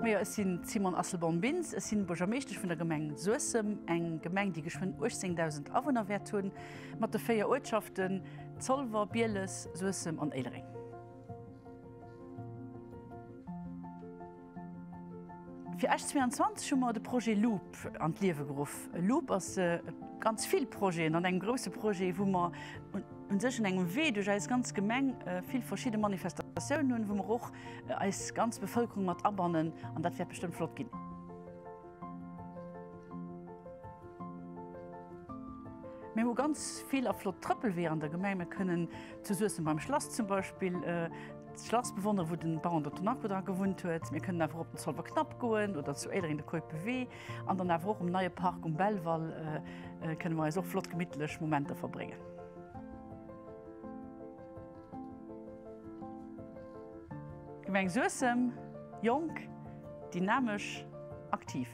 Majo, ech sinn d'Simone Asselborn-Bintz, ech sinn Buergermeeschtesch vun der Gemeng Suessem, eng Gemeng, déi geschwënn 18.000 Awunner wäert hunn, mat de 4 Uertschaften Zolwer, Bieles, Suessem an Éilereng. Fir Esch 22 hu mer de Projet Loop an d'Liewe geruff. Loop ass ganz vill Projeten an engem grousse Projet, wou mer u sech un engem Wee duerch eis ganz Gemeng vill verschidde Manifestatiounen hunn, wou mer och eis ganz Bevëlkerung mat abannen an dat wäert bestëmmt flott ginn. Mir hu ganz vill a flott Trëppelweeër an der Gemeng. Mir kënnen zu Suessem beim Schlass zum Beispill d'Schlass bewonneren, wou den Baron de Tonnaco dra gewunnt huet. Mir kënnen awer och op den Zolwer Knapp goen oder zu Éilereng de Keupe Wee an dann awer och um neie Park um Belval kënne mer eis och flott gemittlech Momenter verbréngen. Gemeng Suessem, jonk, dynamesch, aktiv.